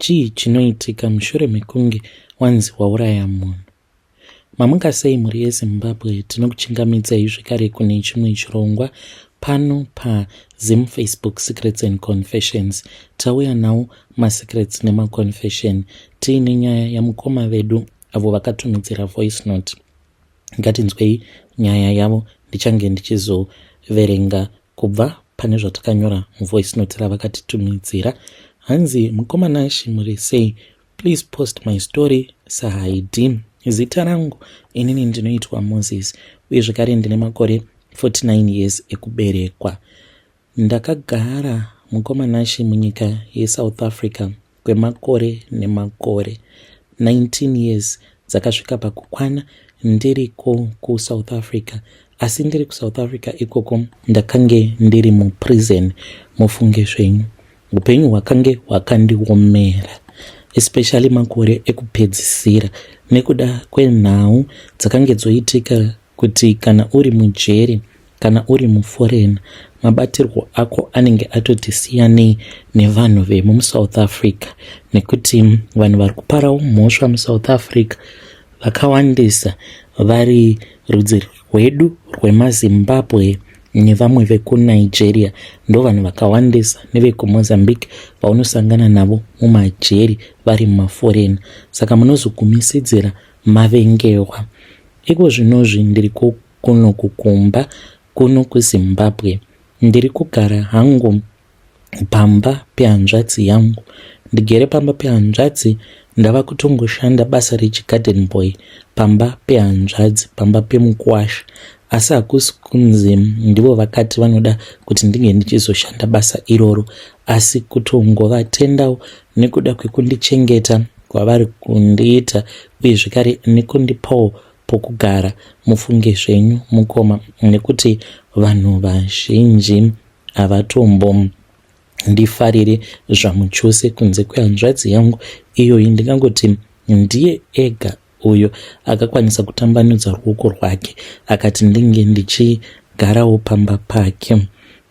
Chii chinoitika mushure mekunge wanzi wauraya munhu? Mamuka sei mhuri yeZimbabwe? Tinokuchingamidzai zvekare kune chimwe chirongwa pano paZim Facebook Secrets and Confessions. Tauya nawo masecrets nemaconfession tiine nyaya yamukoma vedu avo vakatumidzira voice note. Ngatinzwei nyaya yavo, ndichange ndichizoverenga kubva pane zvatakanyora muvoice note ravakatitumidzira. Hanzi, mukoma Nashi, muri sei? Please post my story sahaidi. Zita rangu inini ndinoitwa Moses, uye zvekare ndine makore 49 years ekuberekwa. Ndakagara, mukoma Nashi, munyika yeSouth Africa kwemakore nemakore. 19 years dzakasvika pakukwana ndiriko kuSouth Africa, asi ndiri kuSouth Africa ikoko ndakange ndiri muprison. Mufunge zvenyu, upenyu hwakange hwakandiomera, especially makore ekupedzisira, nekuda kwenhau dzakange dzoitika kuti kana uri mujeri, kana uri muforeign, mabatirwo ako anenge atoti siyanei nevanhu vemuSouth Africa, nekuti vanhu vari kuparawo mhosva muSouth Africa vakawandisa vari rudzi rwedu rwemaZimbabwe nevamwe vekuNigeria. Ndo vanhu vakawandisa, nevekuMozambique vaunosangana navo mumajeri vari mumaforeign. Saka munozogumisidzira mavengewa. Iko zvinozvi ndiri kuno kukumba kuno kuZimbabwe. Ndiri kugara hangu pamba pehanzvadzi yangu. Ndigere pamba pehanzvadzi, ndava kutongoshanda basa rechigarden boy pamba pehanzvadzi, pamba pemukwasha. Asi hakusi kunzi ndivo vakati vanoda kuti ndinge ndichizoshanda basa iroro, asi kutongovatendawo nekuda kwekundichengeta kwavari kundiita, uye zvekare nekundipawo pokugara. Mufunge zvenyu, mukoma, nekuti vanhu vazhinji havatombo ndifarire zvamuchose kunze kwehanzvadzi yangu iyoyi. Ndingangoti ndiye ega uyo akakwanisa kutambanudza ruoko rwake akati ndinge ndichigarawo pamba pake.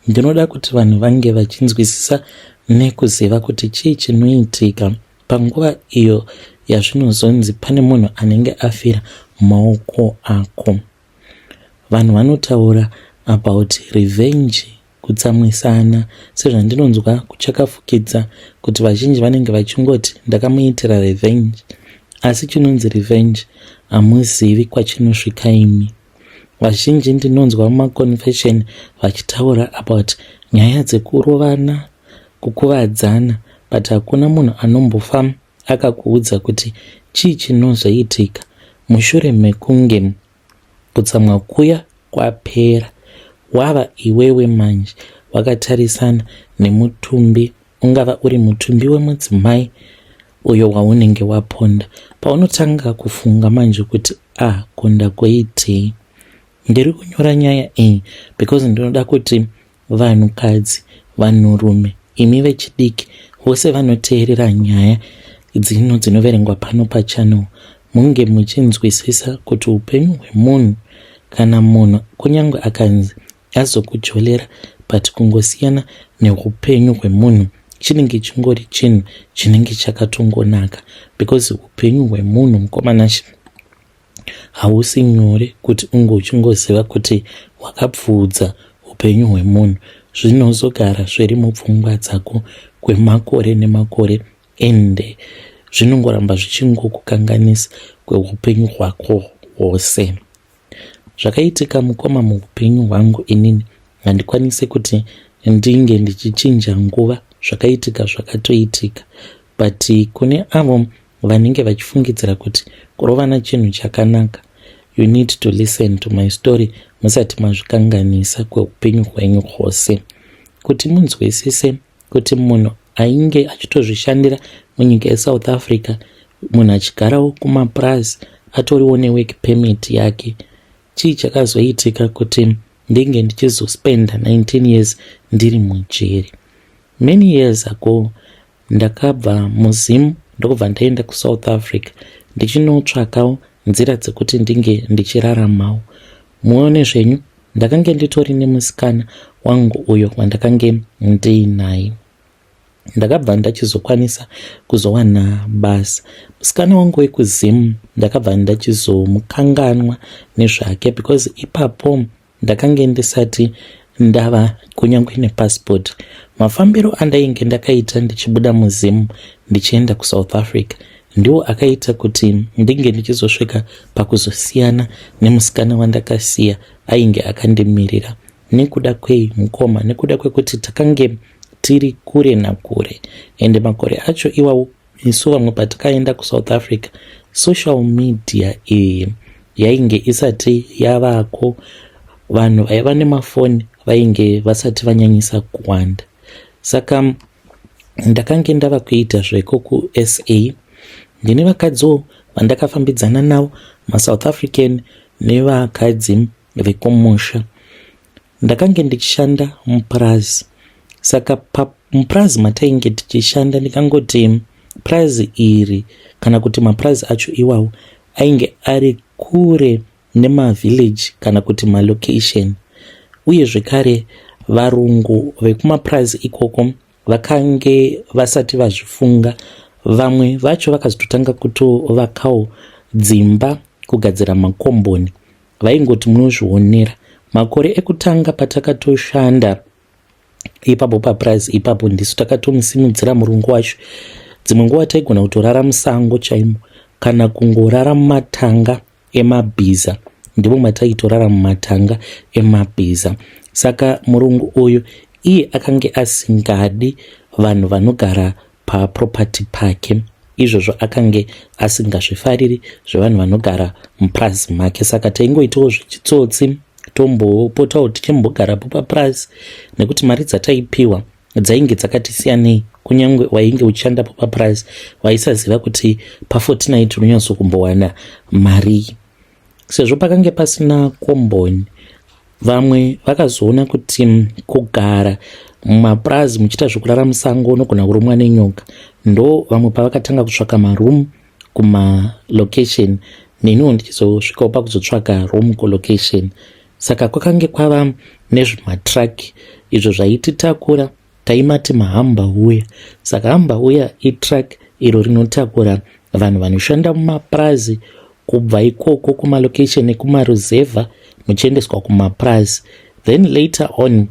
Ndinoda kuti vanhu vange vachinzwisisa nekuziva kuti chii chinoitika panguva iyo yazvinozonzi pane munhu anenge afira mumaoko ako. Vanhu vanotaura about revenge, kutsamwisana, sezvandinonzwa kuchakafukidza kuti vazhinji vanenge vachingoti ndakamuitira revenge, asi chinonzi revenge hamuzivi kwachinosvika imi. Vazhinji ndinonzwa mumaconfession vachitaura about nyaya dzekurovana, kukuvadzana, but hakuna munhu anombofa akakuudza kuti chii chinozoitika mushure mekunge kutsamwa kuya kwapera, wava iwewe manje wakatarisana nemutumbi, ungava uri mutumbi wemudzimai uyo waunenge waponda, paunotanga kufunga manje kuti, "Ah, ko ndagoitei?" Ndiri kunyora nyaya iyi because ndinoda kuti vanhukadzi, vanhurume, imi vechidiki vose vanoteerera nyaya dzino dzinoverengwa pano pachannel, munge muchinzwisisa kuti upenyu hwemunhu, kana munhu kunyange akanzi azokujolera, but kungosiyana neupenyu hwemunhu chinenge chingori chinhu chinenge chakatongonaka, because upenyu hwemunhu, mukoma Nashi, hausi nyore kuti unge uchingoziva kuti wakapfuudza upenyu hwemunhu. Zvinozogara zviri mupfungwa dzako kwemakore nemakore, ende zvinongoramba zvichingokukanganisa kweupenyu hwako hwose. Zvakaitika, mukoma, muupenyu hwangu inini handikwanisi kuti ndinge ndichichinja nguva. Zvakaitika zvakatoitika, but kune avo vanenge vachifungidzira kuti kurovana chinhu chakanaka, you need to listen to my story musati mazvikanganisa kweupenyu hwenyu hwose, kuti munzwisise kuti munhu ainge achitozvishandira munyika yeSouth Africa, munhu achigarawo kumapurazi, atoriwo nework permit yake, chii chakazoitika kuti ndinge ndichizospenda 19 years ndiri mujeri. Many years ago ndakabva muZimu, ndokubva ndaenda kuSouth Africa ndichinotsvakawo nzira dzekuti ndinge ndichiraramawo. Muone zvenyu, ndakange nditori nemusikana wangu uyo wandakange ndiinaye. Ndakabva ndachizokwanisa kuzowana basa. Musikana wangu wekuZim ndakabva ndachizomukanganwa nezvake because ipapo ndakange ndisati ndava kunyange nepassport. Mafambiro andainge ndakaita ndichibuda muZim ndichienda kuSouth Africa ndiwo akaita kuti ndinge ndichizosvika pakuzosiyana nemusikana wandakasiya ainge akandimirira. Nekuda kwei mukoma? Nekuda kwekuti takange tiri kure nakure ende makore acho iwawo isu vamwe patakaenda kuSouth Africa social media iyi yainge isati yavako, vanhu vaiva nemafoni vainge vasati vanyanyisa kuwanda. Saka ndakange ndava kuita zveko kuSA ndine vakadziwo vandakafambidzana navo maSouth African nevakadzi vekumusha. Ndakange ndichishanda mupurazi saka mupurazi matainge tichishanda ndikangoti purazi iri kana kuti mapurazi acho iwawo ainge ari kure nemavillage kana kuti malocation uye zvekare varungu vekumapurazi ikoko vakange vasati vazvifunga. Vamwe vacho vakazototanga kutovakawo dzimba kugadzira makomboni vaingoti munozvionera. Makore ekutanga patakatoshanda ipapo papurazi ipapo ndisu takatomusimudzira murungu wacho. Dzimwe nguva taigona kutorara musango chaimo kana kungorara mumatanga emabhiza ndimo mataitorara mumatanga emabhiza. Saka murungu uyu iye akange asingadi vanhu vanogara paproperty pake izvozvo akange asingazvifariri zvevanhu vanogara mupurazi make saka taingoitawo zvechitsotsi tombopotawo tichimbogarapo papurazi nekuti mari dzataipiwa dzainge dzakati siyanei kunyange wainge uchishandapo papurazi waisaziva kuti pafortnight unonyatsokumbowana marii Sezvo pakange pasina komboni, vamwe vakazoona kuti kugara mumapurazi muchiita zvekurara musango unogona kurumwa nenyoka. Ndo vamwe pavakatanga kutsvaka maroom kumalocation, neniwo ndichizosvikawo pakuzotsvaka room kulocation. Saka kwakange kwava nezvimatruck izvo zvaititakura taimati mahamba uya saka hamba uya itruck iro rinotakura vanhu vanoshanda mumapurazi kubva ikoko kumalocation ekumaruzevha muchiendeswa kumapurazi then later on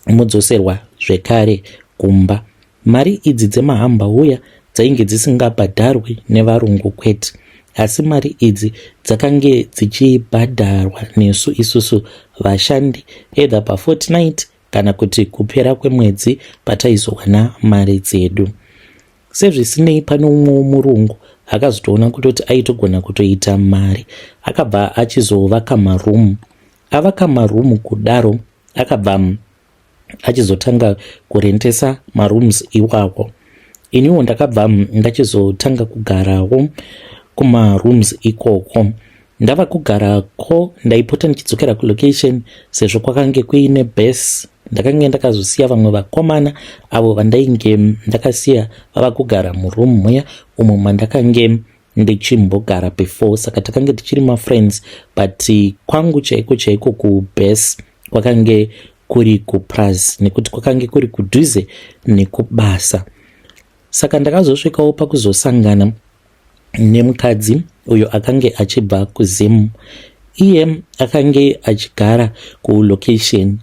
modzoserwa zvekare kumba mari idzi dzemahamba uya dzainge dzisingabhadharwi nevarungu kwete asi mari idzi dzakange dzichibhadharwa nesu isusu vashandi either pafortnight kana kuti kupera kwemwedzi pataizowana mari dzedu. Sezvisinei pane umwewo murungu akazotoona kutoti aitogona kutoita mari akabva achizovaka marumu. Avaka marumu kudaro akabva achizotanga kurentesa marooms iwawo. Iniwo ndakabva ndachizotanga kugarawo kumarooms ikoko. Ndava kugarako ndaipota ndichidzokera kulocation sezvo kwakange kuine base. Ndakange ndakazosiya vamwe vakomana avo vandainge ndakasiya vava kugara muroom muya umo mandakange ndichimbogara before saka takange tichiri mafriends but kwangu chaiko chaiko kubase kwakange kuri kupraz nekuti kwakange kuri kudhuze nekubasa saka ndakazosvikawo pakuzosangana nemukadzi uyo akange achibva kuZim. Iye akange achigara kulocation.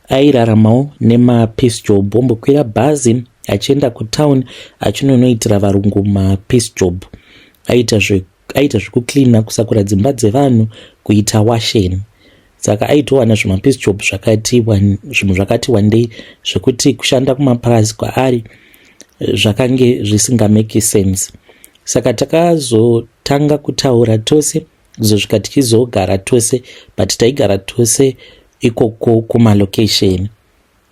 Airaramawo nemapiece job ombokwira bhazi achienda kutown achinonoitira varungu mapiece job. Aita aita zvekucleana kusakura dzimba dzevanhu kuita washeni saka aitowana zvimapiece job zvakati zvinhu zvakati wandei zvekuti kushanda kumapurazi kwaari eh, zvakange zvisingameki sense saka takazotanga kutaura tose kuzosvika tichizogara tose but taigara tose ikoko kumalocation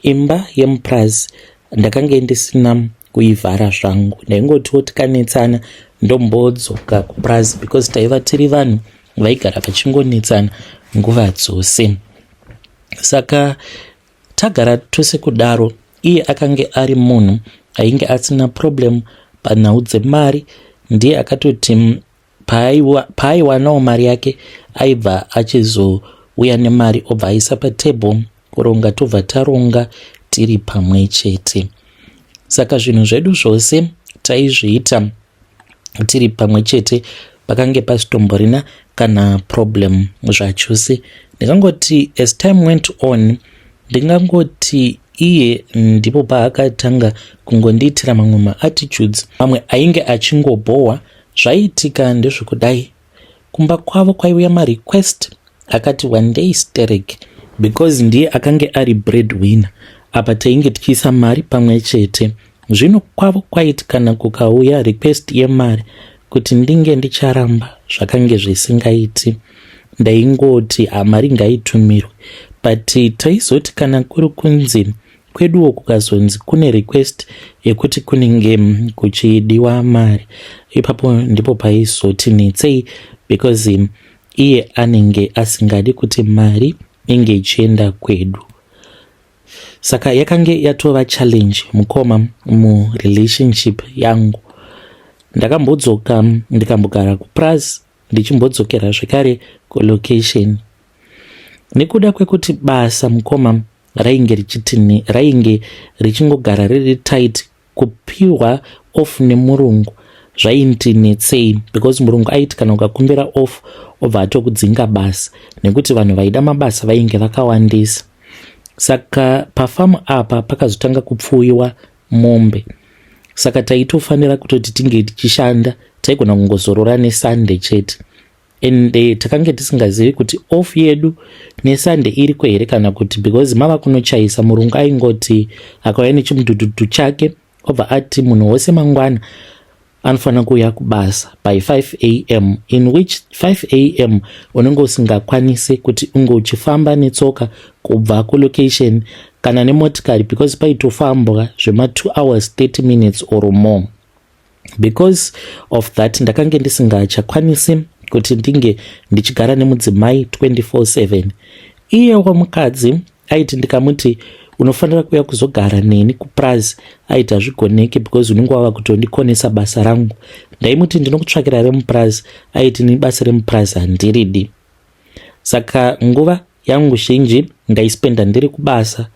Imba yemupurazi ndakange ndisina kuivhara zvangu ndaingotiwo tikanetsana ndombodzoka kupurazi because taiva tiri vanhu vaigara vachingonetsana nguva dzose saka tagara tose kudaro iye akange ari munhu ainge asina problem panhau dzemari ndiye akatoti Paaiwanawo mari yake aibva achizouya nemari obva aisa patable kuronga tobva taronga tiri pamwe chete. Saka zvinhu zvedu zvose taizviita tiri pamwe chete, pakange pasitomborina kana problem zvachose. Ndingangoti as time went on, ndingangoti iye ndipo paakatanga kungondiitira mamwe maattitudes mamwe ainge achingobhohwa. Zvaiitika ndezvekudai: kumba kwavo kwaiuya marequest akati one day sterek, because ndiye akange ari bread winner apa, tainge tichiisa mari pamwe chete. Zvino kwavo kwaiti kana kukauya request yemari, kuti ndinge ndicharamba zvakange zvisingaiti. Ndaingoti mari ngaitumirwe, but taizoti kana kuri kunzi kweduwo kukazonzi kune request yekuti kunenge kuchidiwa mari, ipapo ndipo paizoti netsei, because iye anenge asingadi kuti mari inge ichienda kwedu. Saka yakange yatova challenge, mukoma, murelationship yangu. Ndakambodzoka, ndikambogara kupras, ndichimbodzokera zvekare kulocation, nekuda kwekuti basa, mukoma, rainge richiti rainge richingogara riri tight. Kupiwa off nemurungu zvaindinetsei, because murungu aiti kana ukakumbira off, obva atokudzinga basa, nekuti vanhu vaida mabasa vainge vakawandisa. Saka pafamu apa pakazotanga kupfuyiwa mombe, saka taitofanira kutoti tinge tichishanda. Taigona kungozorora neSunday chete, ende takange tisingazivi kuti off yedu neSunday iriko here kana kuti, because mava kunochaisa, murungu aingoti akauya nechimudhudhudhu chake, obva ati munhu wose mangwana anofanira kuuya kubasa by 5 a.m., in which 5 a.m. unenge usingakwanisi kuti unge uchifamba netsoka kubva kulocation kana nemotikari, because paitofambwa zvema2 hours 30 minutes or more. Because of that, ndakange ndisingachakwanisi kuti ndinge ndichigara nemudzimai 24/7. Iyewo mukadzi aiti ndikamuti unofanira kuuya kuzogara neni kupurazi, aiti hazvigoneki because unenge wava kutondikonesa basa rangu. Ndaimuti ndinokutsvakira remupurazi, aiti ni basa remupurazi handiridi. Saka nguva yangu zhinji ndaispenda ndiri kubasa.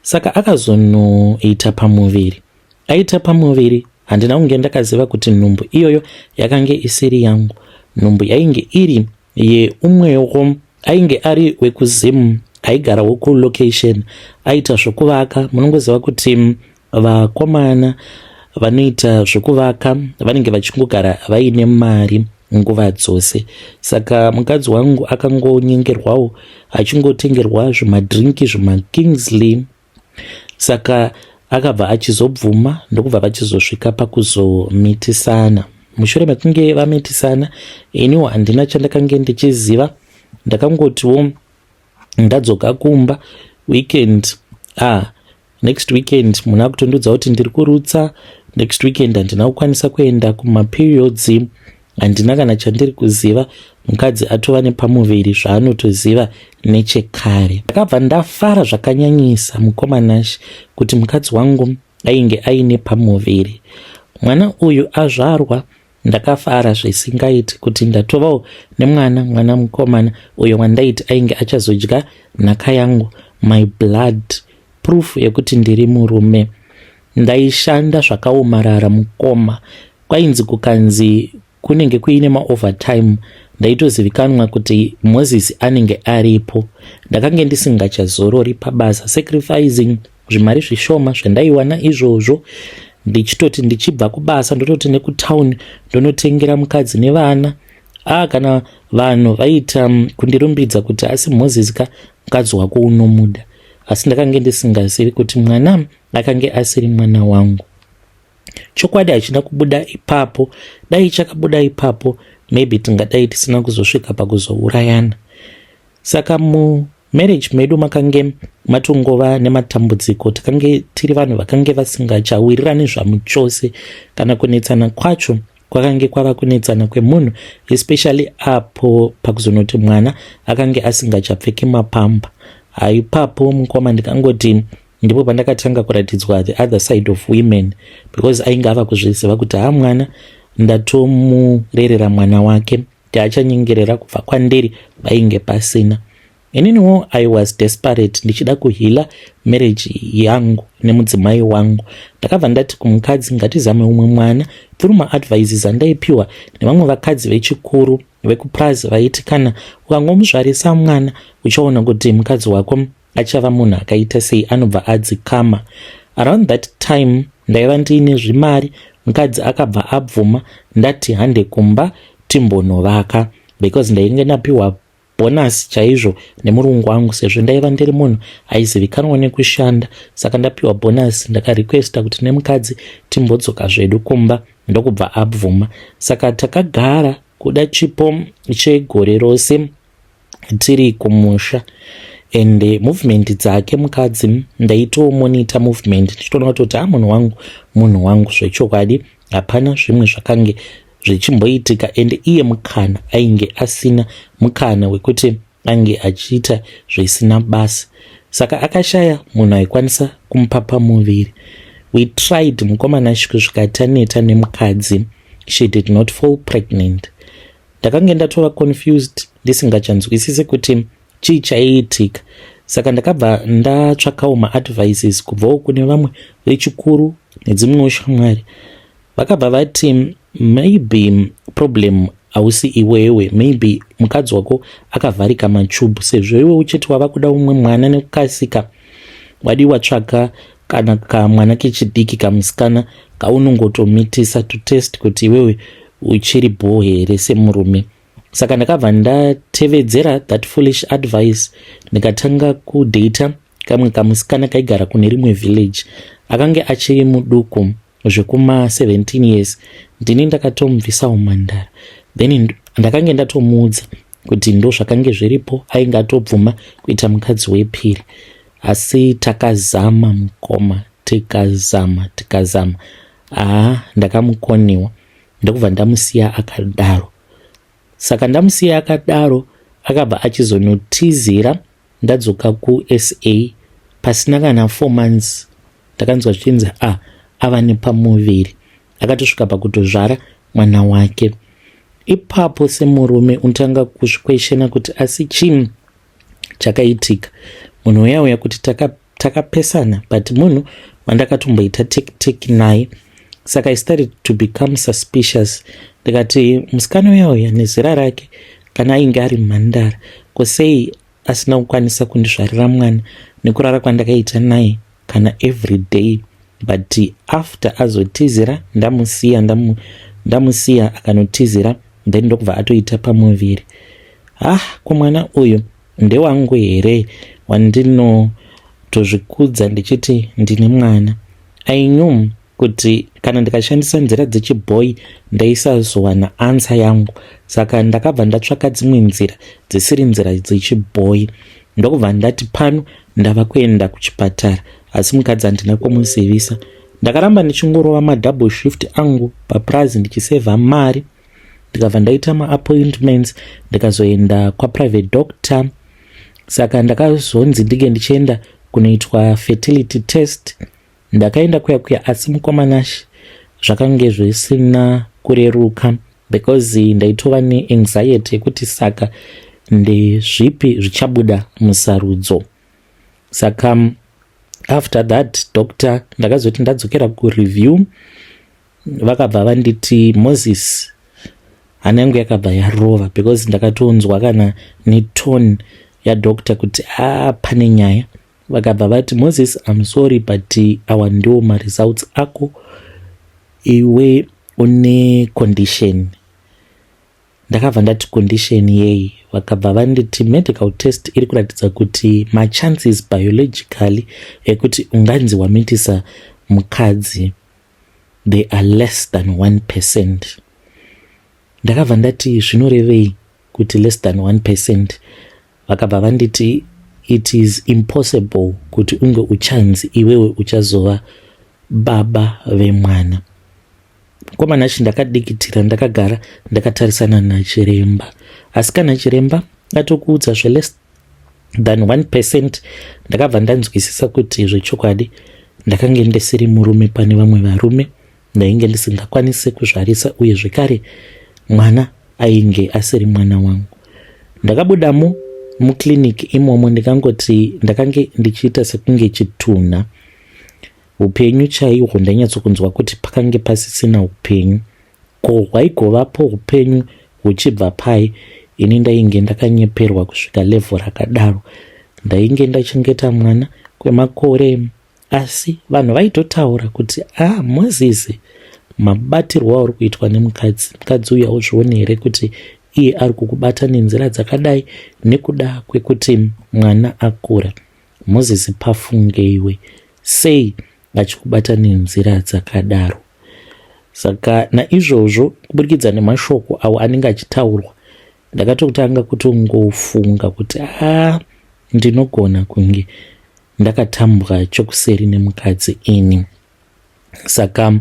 Saka akazonoita pamuviri. Aita pamuviri, handina kunge ndakaziva kuti nhumbu iyoyo yakange isiri yangu. Nhumbu yainge iri yeumwewo ainge ari wekuZimu, aigarawo kulocation, aita zvokuvaka. Munongoziva kuti vakomana vanoita zvokuvaka vanenge vachingogara vaine mari nguva dzose. Saka mukadzi wangu akangonyengerwawo, achingotengerwa zvimadrinki, zvimaKingsley. Saka akabva achizobvuma, ndokubva vachizosvika pakuzomitisana. Mushure mekunge vamitisana, iniwo handina chandakange ndichiziva. Ndakangotiwo ndadzoka kumba weekend, next weekend munhu akutondudza kuti ndiri kurutsa. Next weekend handina kukwanisa kuenda kumaperiods, handina kana chandiri kuziva. Mukadzi atova nepamuviri, zvaanotoziva nechekare. Ndakabva ndafara zvakanyanyisa, mukoma Nash, kuti mukadzi wangu ainge aine pamuviri. Mwana uyu azvarwa, ndakafara zvisingaiti kuti ndatovawo nemwana, mwana mukomana uyo wandaiti ainge achazodya nhaka yangu, my blood, proof yekuti ndiri murume. Ndaishanda zvakaomarara, mukoma. Kwainzi kukanzi kunenge kuine maovertime, ndaitozivikanwa kuti Moses anenge aripo. Ndakange ndisingachazorori pabasa, sacrificing zvimari zvishoma zvandaiwana izvozvo, ndichitoti ndichibva kubasa ndototi nekutauni ndonotengera mukadzi nevana. Kana vanhu vaita kundirumbidza kuti asi Moses ka, mukadzi wako unomuda. Asi ndakange ndisingazivi kuti mwana akange asiri mwana wangu. Chokwadi hachina kubuda ipapo. Dai chakabuda ipapo, maybe tingadai tisina kuzosvika pakuzourayana. Saka mumarriage medu makange matongova nematambudziko. Takange tiri vanhu vakange vasingachawirirani zvamuchose. Kana kunetsana kwacho kwakange kwava kunetsana kwemunhu, especially apo pakuzonoti mwana akange asingachapfeki mapamba. Haipapo, mukoma, ndikangoti ndipo pandakatanga kuratidzwa the other side of women, because ainge ava kuzviziva kuti ha, mwana ndatomurerera mwana wake, tiachanyengerera kubva kwandiri vainge pasina. Ininiwo I was desperate ndichida kuhealer marriage yangu nemudzimai wangu. Ndakabva ndati kumukadzi ngatizame umwe mwana through maadvices andaipiwa nevamwe vakadzi vechikuru vekupurazi vaiti kana ukangomuzvarisa mwana uchaona kuti mukadzi wako achava munhu akaita sei, anobva adzikama. Around that time ndaiva ndiine zvimari. Mukadzi akabva abvuma. Ndati hande kumba timbonovaka, because ndainge ndapiwa bonus chaizvo nemurungu wangu, sezvo ndaiva ndiri munhu aizivikanwa nekushanda. Saka ndapiwa bonus, ndakarequesta kuti nemukadzi timbodzoka zvedu kumba, ndokubva abvuma. Saka takagara kuda chipo chegore rose tiri kumusha, and movement dzake mukadzi ndaitomonita movement, ndichitoona kutoti ha, munhu wangu, munhu wangu zvechokwadi. Hapana zvimwe zvakange zvichimboitika, and iye mukana ainge asina mukana wekuti ange achiita zvisina basa. Saka akashaya munhu aikwanisa kumupa pamuviri. We tried, mukomana, kusvika taneta nemukadzi. She did not fall pregnant. Ndakange ndatova confused, ndisingachanzwisisi kuti chii chaiitika. Saka ndakabva ndatsvakawo maadvices kubvawo kune vamwe vechikuru nedzimwewo shamwari. Vakabva vati maybe problem hausi iwewe, maybe mukadzi wako akavharika machubhu, sezvo iwe uchiti wava kuda umwe mwana nekukasika. Wadi watsvaka kana kamwana kechidiki, kamusikana kaunongotomitisa to test kuti iwewe uchiri bho here semurume. Saka ndakabva ndatevedzera that foolish advice, ndikatanga kudata kamwe kamusikana kaigara kune rimwe village. Akange achiri muduku zvekuma 17 years. Ndini ndakatomubvisa umhandara. Then ndakange ndatomuudza kuti ndo zvakange zviripo. Ainge atobvuma kuita mukadzi wepiri, asi takazama, mukoma, tikazama, tikazama. Haa, ndakamukoniwa, ndokubva ndamusiya akadaro. Saka ndamusiya akadaro, akabva achizonotizira. Ndadzoka kuSA, pasina kana 4 months ndakanzwa zvichinzi a ava nepamuviri, akatosvika pakutozvara mwana wake. Ipapo semurume unotanga kuzviquestiona kuti asi chii chakaitika? Munhu uya uya kuti takapesana taka, but munhu wandakatomboita tek naye. Saka I started to become suspicious. Ndikati musikana uya uya nezera rake, kana ainge ari mhandara, kosei asina kukwanisa kundizvarira mwana nekurara kwandakaita naye kana every day? But after azotizira, ndamusiya, ndamusiya akanotizira, then ndokubva atoita pamuviri. Ah, kumwana uyu ndewangu here wandinotozvikudza ndichiti ndine mwana? I knew kuti kana ndikashandisa nzira dzechibhoi ndaisazowana answer yangu. Saka ndakabva ndatsvaka dzimwe nzira dzisiri nzira dzechibhoi, ndokubva ndati pano ndava kuenda kuchipatara, asi mukadzi handina kumuzivisa. Ndakaramba ndichingorova madouble shift angu papurazi ndichisevha mari. Ndikabva ndaita maappointments, ndikazoenda kwaprivate doctor. Saka ndakazonzi ndinge ndichienda kunoitwa fertility test. Ndakaenda kuya kuya, asi mukomanashi, zvakange zvisina kureruka, because ndaitova neanxiety yekuti saka ndezvipi zvichabuda musarudzo. Saka after that doctor, ndakazoti ndadzokera kureview, vakabva vanditi Moses. Hana yangu yakabva yarova, because ndakatonzwa kana netone yadoctor kuti a pane nyaya. Vakabva vati, "Moses, I'm sorry, but awa ndiwo maresults ako. Iwe une condition." Ndakabva ndati, "Condition yei?" Vakabva vanditi medical test iri kuratidza kuti machances biologically ekuti unganzi wamitisa mukadzi, they are less than 1%. Ndakabva ndati, "Zvinorevei kuti less than 1%?" Vakabva vanditi it is impossible kuti unge uchanzi iwewe uchazova baba vemwana. Komanachi, ndakadikitira ndakagara ndakatarisana nachiremba. Asi kana chiremba atokuudza zveless than 1%, ndakabva ndanzwisisa kuti zvechokwadi ndakange ndisiri murume pane vamwe varume. Ndainge ndisingakwanisi kuzvarisa, uye zvekare mwana ainge asiri mwana wangu. Ndakabudamo. Muclinic imomo ndikangoti ndakange ndichiita sekunge chitunha. Upenyu chaihwo ndainyatsokunzwa kuti pakange pasisina upenyu. Ko hwaigovapo upenyu huchibva pai ini ndainge ndakanyeperwa kusvika level rakadaro. Ndainge ndachengeta mwana kwemakore asi vanhu vaitotaura kuti ah Moses mabatirwo auri kuitwa nemukadzi mukadzi uyu hauzvioni here kuti iye ari kukubata nenzira dzakadai nekuda kwekuti mwana akura. Moses pafunge iwe sei achikubata nenzira dzakadaro. Saka naizvozvo kuburikidza nemashoko awo anenge achitaurwa ndakatotanga kutongofunga kuti a ndinogona kunge ndakatambwa chokuseri nemukadzi ini. Saka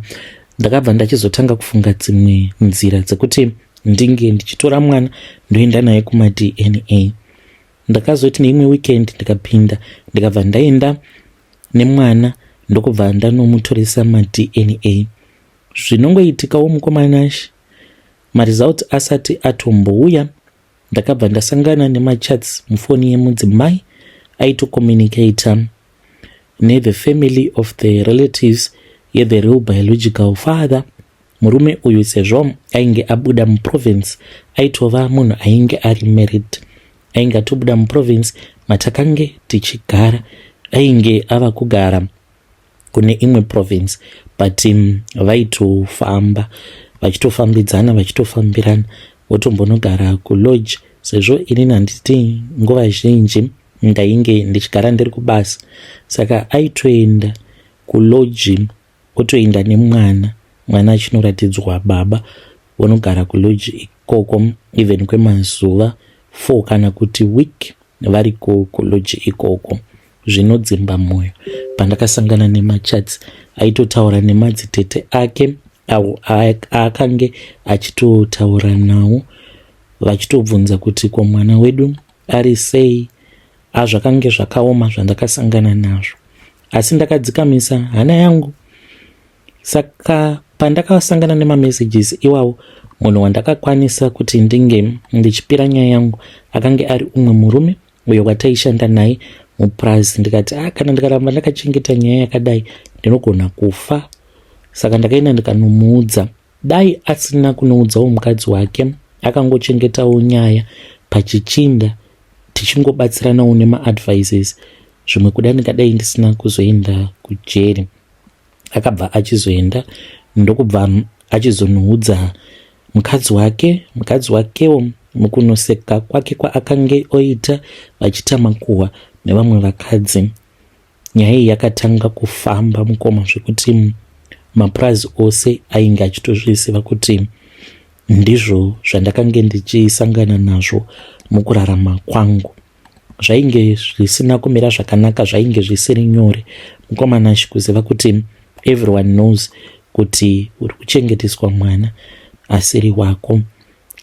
ndakabva ndachizotanga kufunga dzimwe nzira dzekuti ndinge ndichitora mwana ndoenda naye kumaDNA. Ndakazoti neimwe weekend ndikapinda ndikabva ndaenda nemwana ndokubva ndanomutoresa maDNA. Zvinongoitikawo mukoma Nash, maresults asati atombouya ndakabva ndasangana nemachats mufoni yemudzimai aitocommunicator nethe family of the relatives yethe real biological father. Murume uyu sezvo ainge abuda muprovince aitova munhu ainge ari married, ainge atobuda muprovince matakange tichigara, ainge ava kugara kune imwe province but vaitofamba vachitofambidzana vachitofambirana votombonogara kulodge sezvo inini handiti nguva zhinji ndainge ndichigara ndiri kubasa, saka aitoenda kulodge otoenda nemwana, mwana achinoratidzwa baba, vonogara kulodge ikoko even kwemazuva 4 kana kuti week variko kulodge ikoko. Zvinodzimba mwoyo pandakasangana nemachats aitotaura nemadzitete ake awo aakange achitotaura nawo vachitobvunza kuti ko mwana wedu ari sei. Azvakange zvakaoma zvandakasangana nazvo, asi ndakadzikamisa hana yangu. Saka pandakasangana nemamessages iwawo, munhu wandakakwanisa kuti ndinge ndichipira nyaya yangu akange ari umwe murume uyo wataishanda naye mupurazi. Ndikati ah, kana ndikaramba ndakachengeta nyaya yakadai ndinogona kufa. Saka ndakaenda ndikanomuudza. Dai asina kunoudzawo mukadzi wake, akangochengetawo nyaya pachichinda tichingobatsiranawo nemaadvices, zvimwe kuda ndingadai ndisina kuzoenda kujeri. Akabva achizoenda ndokubva achizonoudza mukadzi wake. Mukadzi wakewo mukunoseka kwake kwaakange oita vachiita makuhwa nevamwe vakadzi, nyaya iyi yakatanga kufamba mukoma zvekuti mapurazi ose ainge achitozviziva kuti ndizvo zvandakange ndichisangana nazvo mukurarama kwangu. Zvainge zvisina kumira zvakanaka, zvainge zvisiri nyore mukoma Nash kuziva kuti everyone knows kuti uri kuchengeteswa mwana asiri wako.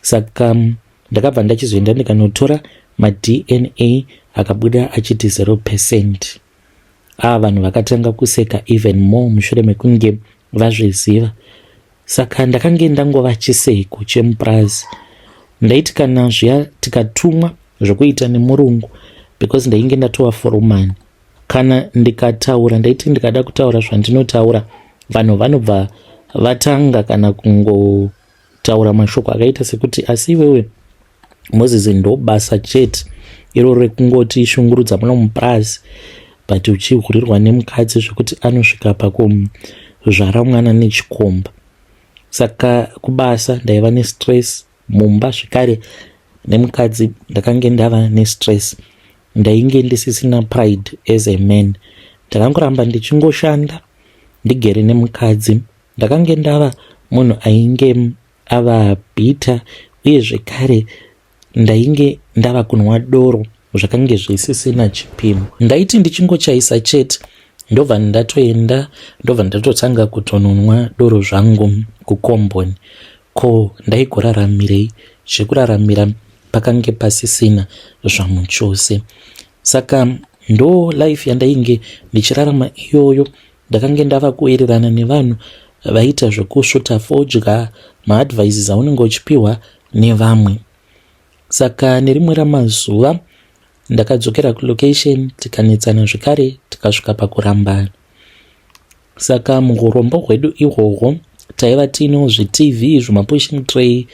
Saka ndakabva ndachizoenda ndikanotora maDNA akabuda achiti 0%. Ava vanhu vakatanga kuseka even more mushure mekunge vazviziva. Saka ndakange ndangova chiseko chemupurazi. Ndaiti kana zviya tikatumwa zvokuita nemurungu, because ndainge ndatova foromani, kana ndikataura, ndaiti ndikada kutaura zvandinotaura vanhu vanobva vatanga kana kungotaura mashoko akaita sekuti asi iwewe Moses ndo basa chete iro rekungoti shungurudza muno mupurazi, but uchihurirwa nemukadzi zvekuti anosvika pakuzvara mwana nechikomba. Saka kubasa ndaiva nestress, mumba zvekare nemukadzi ndakange ndava nestress. Ndainge ndisisina pride as a man. Ndakangoramba ndichingoshanda ndigere nemukadzi. Ndakange ndava munhu ainge ava bitter, uye zvekare ndainge ndava kunwa doro zvakange zvisisina chipimo. Ndaiti ndichingochaisa chete ndobva ndatoenda, ndobva ndatotanga kutononwa doro zvangu kukomboni. Ko ndaigoraramirei? Zvekuraramira pakange pasisina zvamuchose. Saka ndo life yandainge ndichirarama iyoyo. Ndakange ndava kuwirirana nevanhu vaiita zvekusvuta fodya, maadvices aunenge uchipiwa nevamwe. Saka nerimwe ramazuva Ndakadzokera kulocation tikanetsana zvekare tikasvika pakurambana. Saka muurombo hwedu ihwohwo taiva tiinewo zviTV, zvimapushing tray,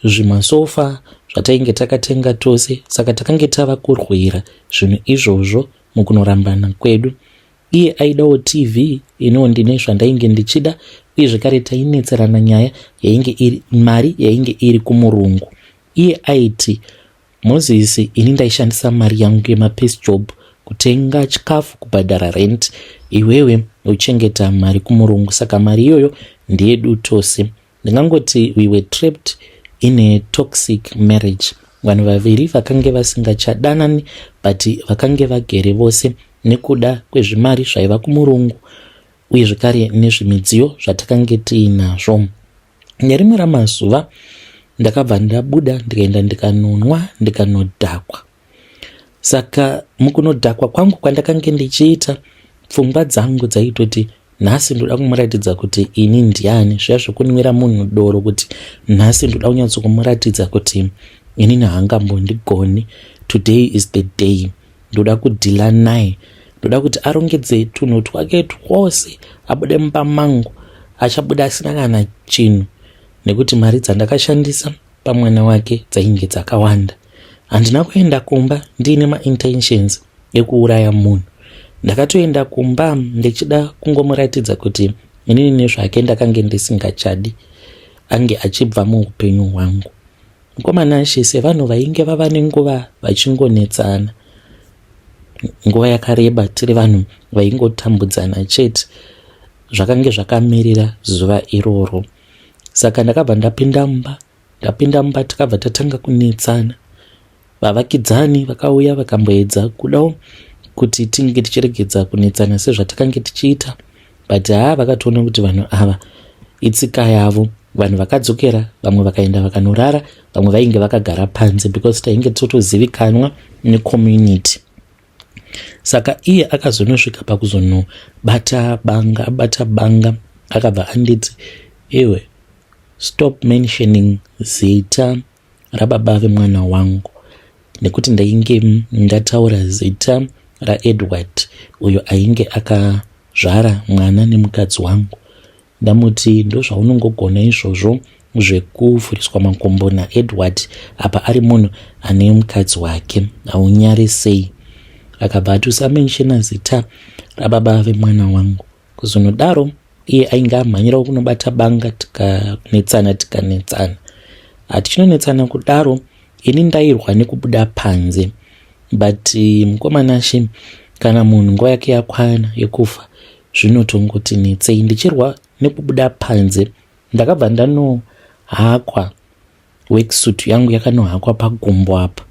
zvimasofa zvatainge takatenga tose. Saka takange tava kurwira zvinhu izvozvo mukunorambana kwedu. Iye aidawo TV, iniwo ndine zvandainge ndichida uye zvekare tainetserana nyaya yainge iri mari yainge iri kumurungu. Iye aiti Moses ini ndaishandisa mari yangu yemapiece job kutenga chikafu kubhadhara rent iwewe uchengeta mari kumurungu saka mari iyoyo ndeyedu tose ndingangoti we were trapped in a toxic marriage vanhu vaviri vakange vasingachadanani but vakange vagere vose nekuda kwezvimari zvaiva kumurungu uye zvekare nezvimidziyo zvatakange tiinazvo Nerimwe ramazuva ndakabva ndabuda ndikaenda ndikanonwa ndikanodhakwa. Saka mukunodhakwa kwangu kwandakange ndichiita pfungwa dzangu dzaitoti nhasi ndoda kumuratidza kuti ini ndiani zviya zvekunwira munhu doro kuti nhasi ndoda kunyatso kumuratidza kuti inini haangambondigoni today is the day ndoda kudhila naye ndoda kuti arongedze tunhu twake twose abude mumba mangu achabuda asina kana chinhu nekuti mari dzandakashandisa pamwana wake dzainge dzakawanda handina kuenda kumba ndiine maintentions ekuuraya munhu ndakatoenda kumba ndichida kungomuratidza kuti inini nezvake ndakange ndisingachadi ange achibva muupenyu hwangu Mukoma Nashe sevanhu vainge vava nenguva vachingonetsana nguva yakareba tiri vanhu vaingotambudzana chete zvakange zvakamirira zuva iroro saka ndakabva ndapinda mumba ndapinda mumba tikabva tatanga kunetsana Vavakidzani vakauya vakamboedza kudawo kuti tinge tichiregedza kunetsana sezvatakange tichiita but haa vakatoona kuti vanhu ava itsika yavo vanhu vakadzokera vamwe vakaenda vakanorara vamwe vainge vakagara panze because tainge totozivikanwa necommunity saka iye akazonosvika pakuzonobata banga abata banga akabva anditi iwe stop mentioning zita rababa vemwana wangu nekuti ndainge ndataura zita raEdward uyo ainge akazvara mwana nemukadzi wangu. Ndamuti ndozvaunongogona izvozvo zvekuvhuriswa makumbo naEdward apa ari munhu ane mukadzi wake haunyare sei? Akabva ati usamenshena zita rababa vemwana wangu. Kuzonodaro iye ainge amhanyirawo kunobata banga tikanetsana tikanetsana hatichinonetsana kudaro ini ndairwa nekubuda panze but eh, mukomana she kana munhu nguva yake yakwana yekufa zvinotongoti netsei ndichirwa nekubuda panze ndakabva ndanohakwa Worksuit yangu yakanohakwa pagumbo apa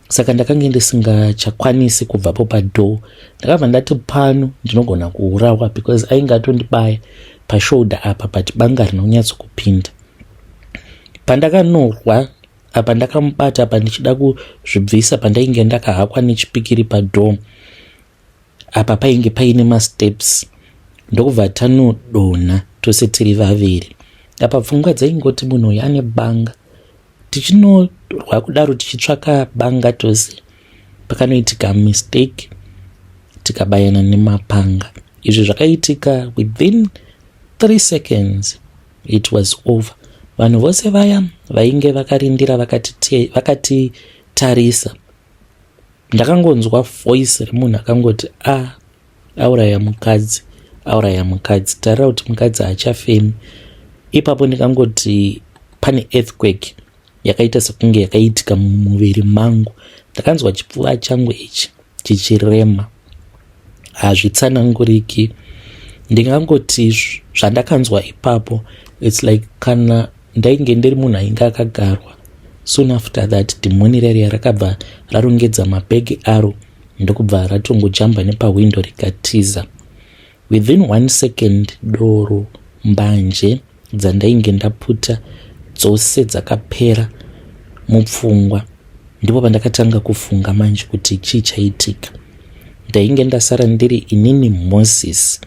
saka ndakange ndisingachakwanisi kubvapo padoor ndakabva ndati pano ndinogona kuurawa because ainge atondibaya pashoulder apa but banga rina kunyatso kupinda pandakanorwa apa ndakamubata apa ndichida kuzvibvisa pandainge ndakahakwa nechipikiri padoor apa painge paine masteps ndokubva tanodonha tose tiri vaviri apa pfungwa dzaingoti munhu uyu ane banga tichinorwa kudaro tichitsvaka banga tose pakanoitika mistake tikabayana nemapanga izvi zvakaitika within 3 seconds it was over vanhu vose vaya vainge vakarindira vakatitarisa vakati Ndakangonzwa voice remunhu akangoti a ah, auraya mukadzi auraya mukadzi tarira kuti mukadzi haachafemi ipapo ndikangoti pane earthquake yakaita sekunge yakaitika mumuviri mangu ndakanzwa chipfuva changu ichi chichirema hazvitsananguriki ndingangoti zvandakanzwa ipapo its like kana Ndainge ndiri munhu ainge akagarwa. Soon after that dhimoni riya rakabva rarongedza mabhegi aro ndokubva ratongojamba nepahwindo rikatiza. Within one second doro mbanje dzandainge ndaputa dzose dzakapera mupfungwa. Ndipo pandakatanga kufunga manje kuti chii chaitika. Ndainge ndasara ndiri inini Moses.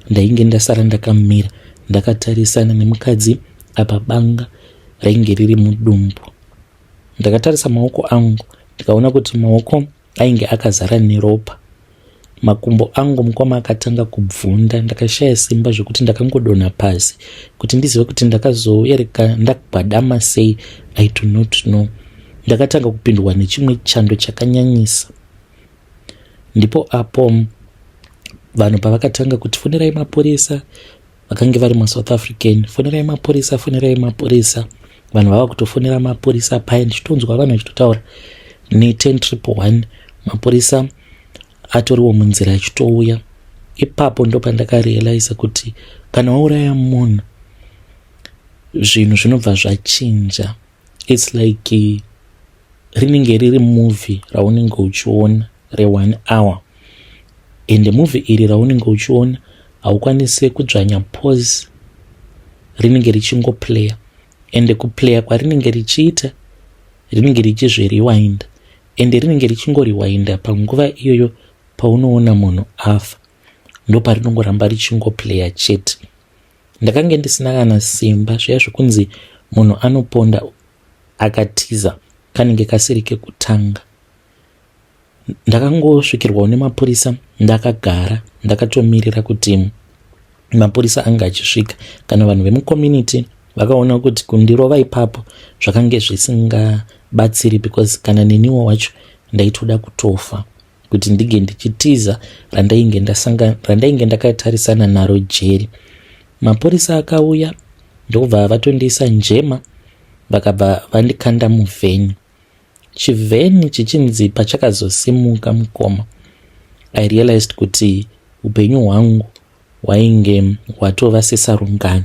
Ndainge ndasara ndakamira ndakatarisana nemukadzi apa banga rainge riri mudumbu. Ndakatarisa maoko angu Ndikaona kuti maoko ainge akazara neropa. Makumbo angu mukoma akatanga kubvunda, ndakashaya simba zvekuti ndakangodonha pasi. Kuti ndizive kuti ndakazoereka ndagwadama sei, I do not know. Ndakatanga kupindwa nechimwe chando chakanyanyisa. Ndipo apo vanhu pavakatanga kuti fonerai mapurisa, vakange vari maSouth African, fonerai mapurisa, fonerai mapurisa. Vanhu vava kutofonera mapurisa paya, ndichitonzwa vanhu vachitotaura ne10 111, mapurisa atoriwo munzira achitouya. Ipapo ndo pandakarealiza kuti kana wauraya munhu, zvinhu zvinobva zvachinja. It's like rinenge riri movie raunenge uchiona re1 hour, ende movie iri raunenge uchiona haukwanisi kudzvanya pause, rinenge richingoplaya. Ende kuplaya kwarinenge richiita, rinenge richizveriwinda, ende rinenge richingoriwinda panguva iyoyo paunoona munhu afa, ndoparinongoramba richingoplaya chete. Ndakange ndisina kana simba. Zviya zvekunzi munhu anoponda akatiza kanenge kasiri kekutanga. Ndakangosvikirwawo nemapurisa ndakagara, ndakatomirira kuti mapurisa anga achisvika. Kana vanhu vemucommunity vakaona kuti kundirova ipapo zvakange zvisingabatsiri, because kana neniwo wacho ndaitoda kutofa kuti ndinge ndichitiza randainge ndakatarisana naro jeri. Mapurisa akauya, ndokubva vatondiisa njema, vakabva vandikanda muvheni. Chivheni chichinzi pachakazosimuka mukoma, I realized kuti upenyu hwangu hwainge hwatova sesarungano.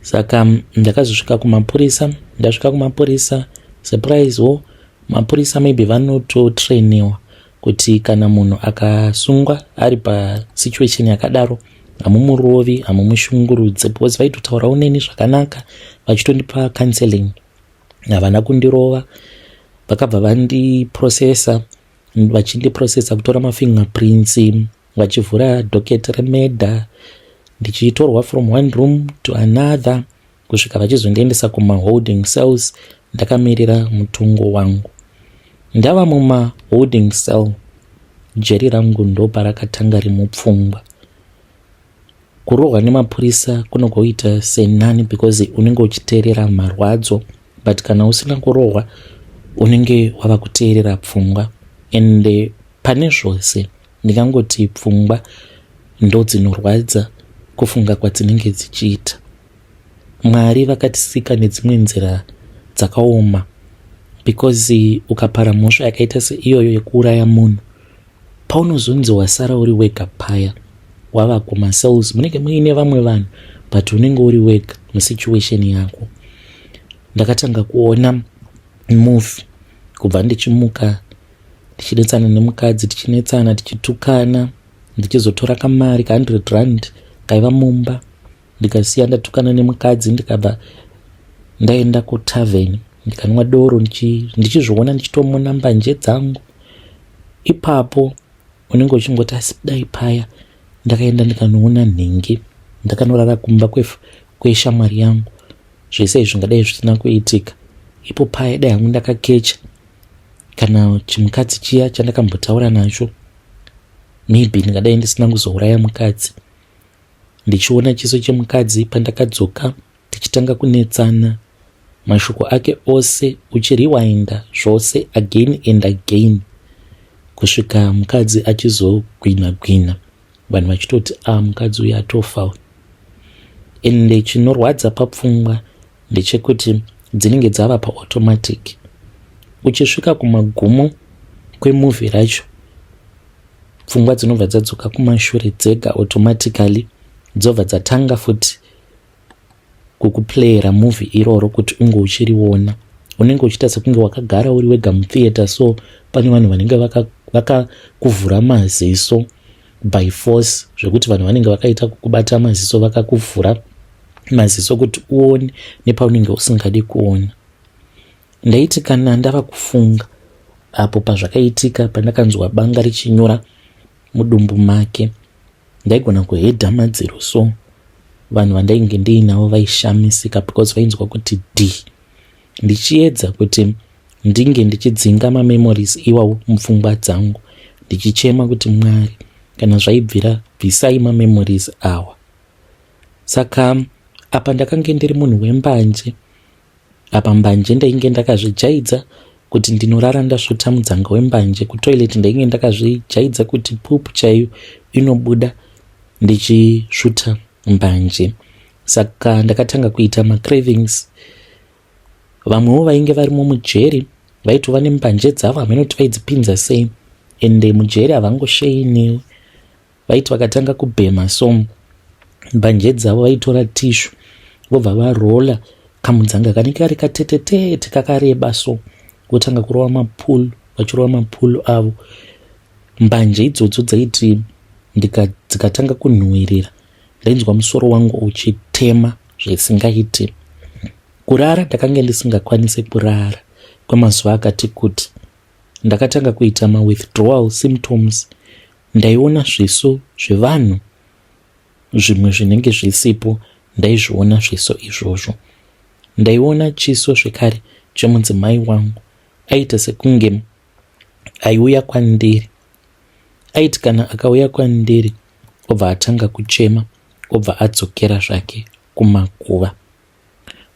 Saka ndakazosvika kumapurisa. Ndasvika kumapurisa, surprise wo, mapurisa maybe vanototrainiwa kuti kana munhu akasungwa ari pasituation yakadaro, hamumurovi, hamumushungurudze, because vaitotaurawo neni zvakanaka, vachitondipa counseling. Havana kundirova. Vakabva vandiprocessa, vachindiprocessa, kutora mafingerprints, vachivhura docket remurder, ndichitorwa from one room to another kusvika vachizondiendesa kumaholding cells. Ndakamirira mutongo wangu. Ndava mumaholding cell, jeri rangu ndo parakatanga rimupfungwa. Kurohwa nemapurisa kunogoita senani, because unenge uchiteerera marwadzo, but kana usina kurohwa unenge wava kuteerera pfungwa. Ende pane zvose ndingangoti pfungwa ndo dzinorwadza, kufunga kwadzinenge dzichiita. Mwari vakatisika nedzimwe nzira dzakaoma, because ukapara mhosva yakaita seiyoyo yekuuraya munhu, paunozonzi wasara uri wega paya, wava kumacells, munenge muine vamwe vanhu, but unenge uri wega musituation yako. Ndakatanga kuona movie kubva ndichimuka ndichinetsana nemukadzi, tichinetsana, tichitukana, ndichizotora kamari ka100 rand kaiva mumba, ndikasiya ndatukana nemukadzi, ndikabva ndaenda kutavern, ndikanwa doro, ndichizviona ndichitomona mbanje dzangu. Ipapo unenge uchingoti, asi dai paya ndakaenda ndikanoona nhingi, ndakanorara kumba kweshamwari yangu, zvese izvi zvingadai zvisina kuitika. Ipo paya dai hangu ndakakecha kana chimukadzi chiya chandakambotaura nacho, maybe ndingadai ndisina kuzouraya mukadzi. Ndichiona chiso chemukadzi pandakadzoka tichitanga kunetsana, mashoko ake ose uchiriwinda zvose again and again, kusvika mukadzi achizogwina gwina, vanhu vachitoti, "A ah, mukadzi uyu atofa." Ende chinorwadza papfungwa ndechekuti dzinenge dzava paautomatic. Uchisvika kumagumo kwemovie racho, pfungwa dzinobva dzadzoka kumashure dzega automatically, dzobva dzatanga futi kukuplayera movie iroro kuti unge uchiriona. Unenge uchiita sekunge wakagara uri wega mutheatre, so pane vanhu vanenge vakakuvhura vaka maziso by force, zvekuti vanhu vanenge vakaita kukubata maziso, vakakuvhura maziso kuti uone nepaunenge usingadi kuona. Ndaiti kana ndava kufunga apo pazvakaitika, pandakanzwa banga richinyura mudumbu make, ndaigona kuhedha madziro. So vanhu vandainge ndiinavo vaishamisika, because vainzwa kuti d ndichiedza kuti ndinge ndichidzinga mamemories iwawo mupfungwa dzangu, ndichichema kuti Mwari, kana zvaibvira, bvisai mamemories awa. Saka apa ndakange ndiri munhu wembanje. Apa mbanje ndainge ndakazvijaidza kuti ndinorara ndasvuta mudzanga wembanje. Kutoilet ndainge ndakazvijaidza kuti pupu chaiyo inobuda ndichisvuta mbanje. Saka ndakatanga kuita macravings. Vamwewo vainge varimo mujeri vaitova nembanje dzavo, hameno kuti vaidzipinza sei. Ende mujeri havangosheyi newe. Vaiti vakatanga kubhema so mbanje dzavo, vaitora tishu vobva varola kamudzanga kanenge kari katetetete kakareba so, votanga kurova mapulu, vachirova mapulu avo. Mbanje idzodzo dzaiti dzikatanga kunhuhwirira, ndainzwa musoro wangu uchitema zvisingaiti. Kurara ndakange ndisingakwanisi kurara kwemazuva akati kuti. Ndakatanga kuita mawithdrawal symptoms. Ndaiona zviso zvevanhu zvimwe zvinenge zvisipo, ndaizviona zviso izvozvo. Ndaiona chiso zvekare chemudzimai wangu, aita sekunge aiuya kwandiri. Aiti kana akauya kwandiri, obva atanga kuchema, obva adzokera zvake kumakuva.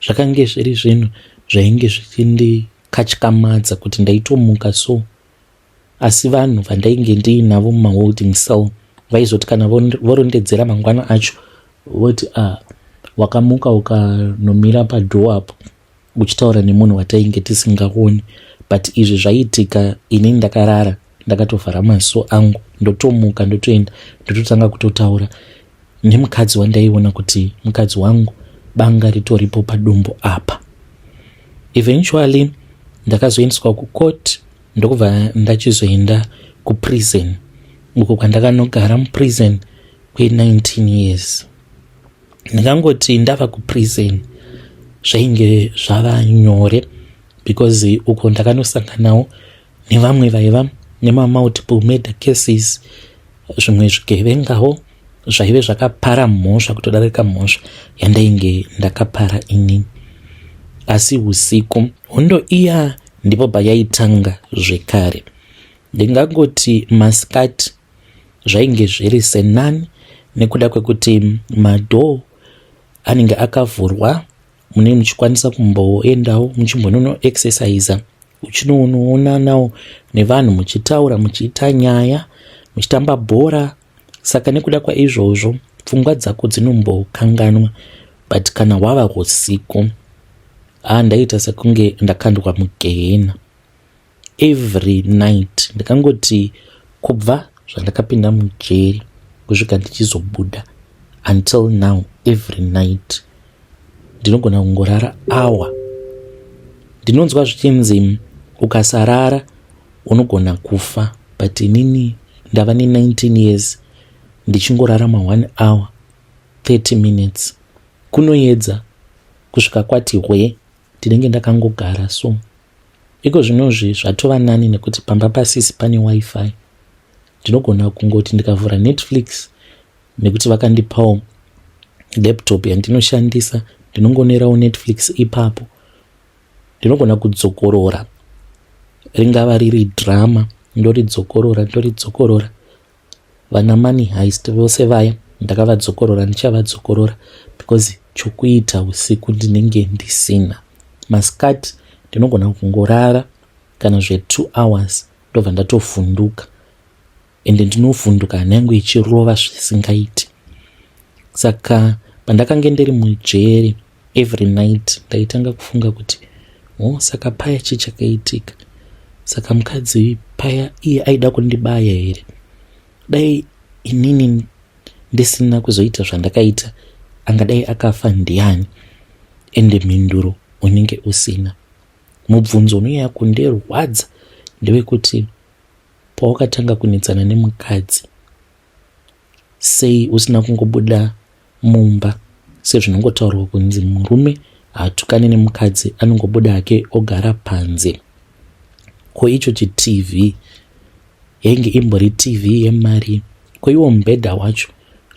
Zvakange zviri zvinhu zvainge zvichindikatyamadza kuti ndaitomuka so. Asi vanhu vandainge ndiinavo mumaholding cell vaizoti kana vorondedzera mangwana acho, voti, "A ah, wakamuka ukanomira padoor apo uchitaura nemunhu watainge tisingaoni." But izvi zvaiitika inini ndakarara ndakatovhara maziso angu. Ndotomuka, ndotoenda, ndototanga kutotaura nemukadzi wandaiona kuti mukadzi wangu, banga ritoripo padumbu apa. Eventually ndakazoendeswa kucourt, ndokubva ndachizoenda kuprison, uko kwandakanogara muprison kwe19 years. Ndingangoti ndava kuprison zvainge zvava nyore, because uko ndakanosanganawo nevamwe vaiva nemamultiple murder cases, zvimwe zvigevengawo zvaive zvakapara mhosva kutodarika mhosva yandainge ndakapara inini. Asi usiku hondo iya ndipo payaitanga zvekare. Ndingangoti masikati zvainge zviri senani nekuda kwekuti madoor anenge akavhurwa, mune muchikwanisa kumboendawo muchimbonono exercisa, uchinoonanawo nevanhu, muchitaura, muchiita nyaya, muchitamba bhora. Saka nekuda kwaizvozvo pfungwa dzako dzinombokanganwa. But kana hwava usiku, ha, ndaita sekunge ndakandwa mugehena every night. Ndikangoti kubva zvandakapinda mujeri kusvika ndichizobuda, until now, every night ndinogona kungorara awa. Ndinonzwa zvichinzi ukasarara unogona kufa, but inini ndava ne19 years ndichingorara ma1 hour 30 minutes. Kunoedza kusvika kwati hwe, ndinenge ndakangogara so. Iko zvinozvi zvatova nani nekuti pamba pasisi pane WiFi. Ndinogona kungoti ndikavhura Netflix, nekuti vakandipawo laptop yandinoshandisa, ndinongonerawo Netflix ipapo. Ndinogona kudzokorora, ringava riri drama, ndoridzokorora, ndoridzokorora. Vana Money Heist vose vaya ndakavadzokorora, ndichavadzokorora, because chokuita usiku ndinenge ndisina. Masikati ndinogona kungorara kana zve2 hours, ndobva ndatovhunduka, ende ndinovhunduka hana yangu ichirova zvisingaiti. Saka pandakange ndiri mujeri, every night ndaitanga kufunga kuti, "Oh, saka paya chii chakaitika? Saka mukadzi paya iye aida kundibaya here? Dai inini ndisina kuzoita zvandakaita, angadai akafa ndiani?" Ende mhinduro unenge usina. Mubvunzo unonyanya kundirwadza ndewekuti, pawakatanga kunetsana nemukadzi, sei usina kungobuda mumba sezvinongotaurwa kunzi murume haatukani nemukadzi, anongobuda hake ogara panze? Ko icho chiTV yainge imbori TV yemari? Ko iwo mubhedha wacho?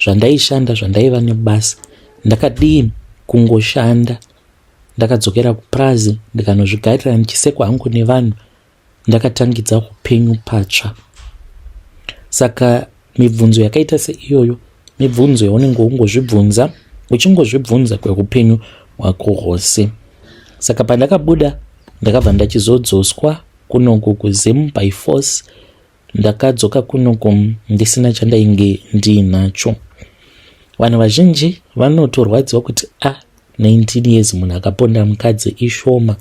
Zvandaishanda, zvandaiva nebasa, ndakadii kungoshanda? Ndakadzokera kupurazi ndikanozvigarira ndichisekwa hangu nevanhu, ndakatangidza upenyu patsva. Saka mibvunzo yakaita seiyoyo mibvunzo yaunenge ungozvibvunza uchingozvibvunza kweupenyu hwako hwose. Saka pandakabuda ndakabva ndachizodzoswa kunoku kuZim by force. Ndakadzoka kunoku ndisina chandainge ndiinacho. Vanhu vazhinji vanotorwadziwa kuti a 19 years munhu akaponda mukadzi ishoma.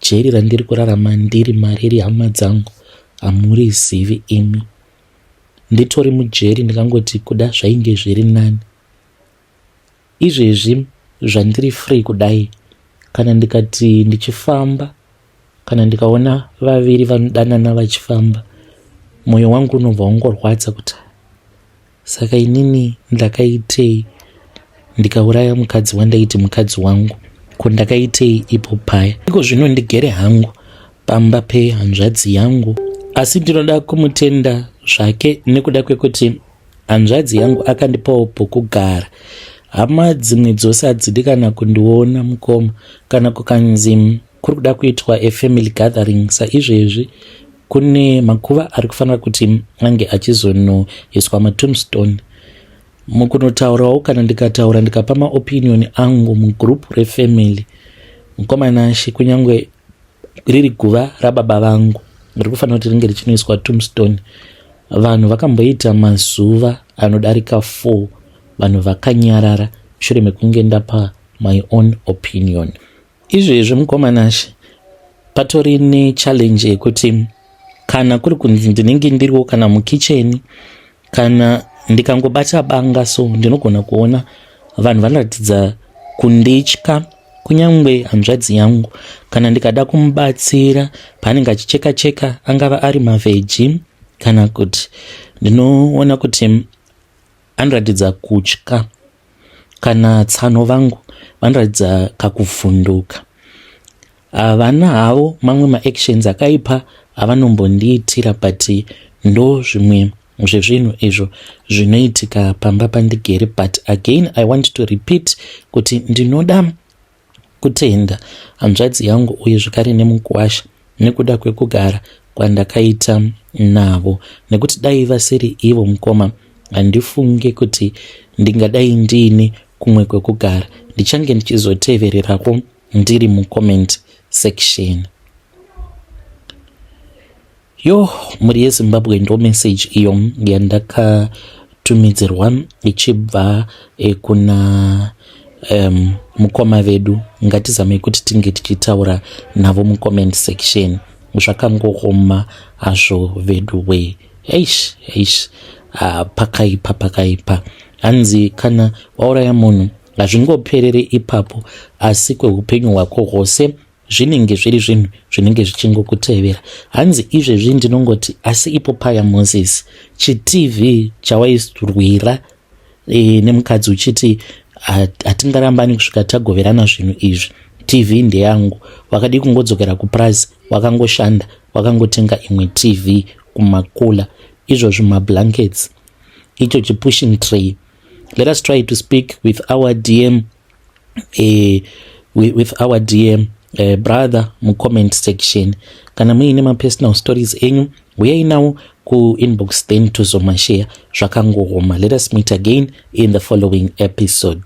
Jeri randiri kurarama ndiri mariri hama dzangu hamurizivi imi. Nditori mujeri ndikangoti kuda zvainge zviri nani. Izvezvi zvandiri free kudai kana ndikati ndichifamba kana ndikaona vaviri vanodanana vachifamba mwoyo wangu unobva wangorwadza kuti saka inini ndakaitei ndikauraya mukadzi wandaiti mukadzi wangu ko ndakaitei ipo paya. Iko zvino ndigere hangu pamba pehanzvadzi yangu asi ndinoda kumutenda zvake nekuda kwekuti hanzvadzi yangu akandipawo pokugara. Hama dzimwe dzose hadzidi kana kundiona mukoma kana kukanzi kuri kuda kuitwa a family gathering saizvezvi kune makuva ari kufanira kuti ange achizonoiswa matombstone. Mukunotaurawo kana ndikataura ndikapa maopinion angu mugroup refamily mukoma Nashe, kunyange riri guva rababa vangu riri kufanira kuti ringe richinoiswa tombstone, vanhu vakamboita mazuva anodarika 4 vanhu vakanyarara mushure mekunge ndapa my own opinion. Izvezvi mukoma Nashe, patori nechallenge yekuti kana kuri kunzi ndinenge ndiriwo kana mukicheni kana ndikangobata banga so ndinogona kuona vanhu vanoratidza kunditya. Kunyange hanzvadzi yangu kana ndikada kumubatsira paanenge achicheka cheka angava ari mavheji kana kuti ndinoona kuti anoratidza kutya, kana tsano vangu vanoratidza kakuvhunduka. Havana havo mamwe maactions akaipa avanombondiitira, but ndo zvimwe zvezvinhu izvo zvinoitika pamba pandigere. But again I want to repeat kuti ndinoda kutenda hanzvadzi yangu uye zvekare nemukuwasha nekuda kwekugara kwandakaita navo, nekuti dai vasiri ivo mukoma handifunge kuti ndingadai ndiine kumwe kwekugara. Ndichange ndichizotevererako ndiri mucomment section. Yo mhuri yeZimbabwe, ndo message iyo yandakatumidzirwa ichibva kuna mukoma vedu. Ngatizamei kuti tinge tichitaura navo mucomment section. Zvakangooma hazvo vedu we. Eish eish, pakaipa pakaipa. Hanzi kana wauraya munhu hazvingoperere ipapo, asi kweupenyu hwako hwose zvinenge zviri zvinhu zvinenge zvichingokutevera. Hanzi izvezvi ndinongoti asi ipo paya Moses chiTV chawairwira nemukadzi uchiti hatingarambani kusvika tagoverana zvinhu izvi, TV ndeyangu, wakadi kungodzokera kupurazi wakangoshanda wakangotenga imwe TV kumakula, izvozvi mablankets, icho chipushing tray. Let us try to speak with our DM, with our DM brother mucomment section. Kana muine mapersonal stories enyu uyai nawo kuinbox then tozomashare. Zvakangooma. Let us meet again in the following episode.